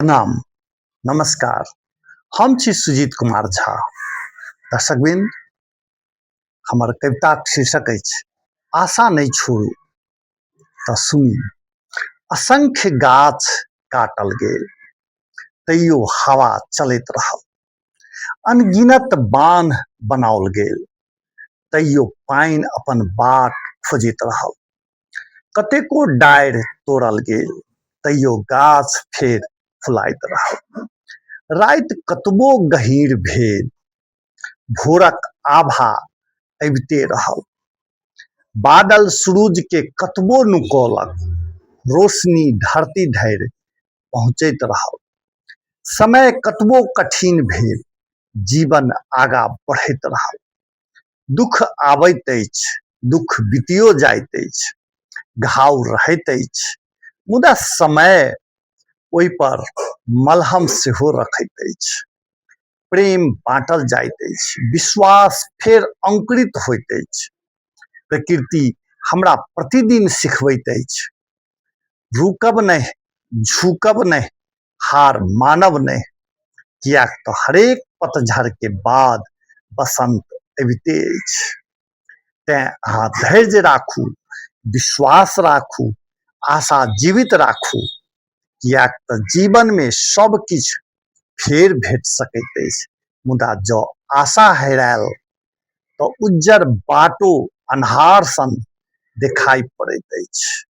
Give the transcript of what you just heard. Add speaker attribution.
Speaker 1: प्रणाम, नमस्कार। हम छी सुजीत कुमार झा। दर्शकवृंद, हमर कविताक शीर्षक अछि आशा नहि छोड़ू। तऽ सुनी। असंख्य गाछ काटल गेल, तैयो हवा चलैत रहल। अनगिनत बान्ह बनाओल गेल, तैयो पानि अपन बाट खोजैत रहल। कतेको डारि तोड़ल गेल, तैयो गाछ फेर फुलाइत रहल। राति कतबो गहींर भेल, भोरक आभा अबिते रहल। बादल सुरुज के कतबो नुकौलक, रोशनी धरती धरि पहुँचैत रहल। समय कतबो कठिन भेल, जीवन आगाँ बढ़ैत रहल। दुख आबैत अछि, दुख बीतियो जाइत अछि, घाव रहैत अछि, मुदा समय ओहि पर मलहम सेहो रखैत अछि। प्रेम बाँटल जाइत अछि, विश्वास फेर अंकुरित होइत अछि। प्रकृति हमरा प्रतिदिन सिखबैत अछि, रुकब नहि, झुकब नहि, हार मानब नहि, किएक तऽ हरेक पतझड़ के बाद बसंत अबिते अछि। तेँ अहाँ धैर्य राखू, विश्वास राखू, आशा जीवित राखू, किएक तऽ जीवनमे सब किछु फेर भेट सकैत अछि, मुदा जँ आशा हेरायल तऽ उज्जर बाटो अन्हार सन देखाइ पड़ैत अछि।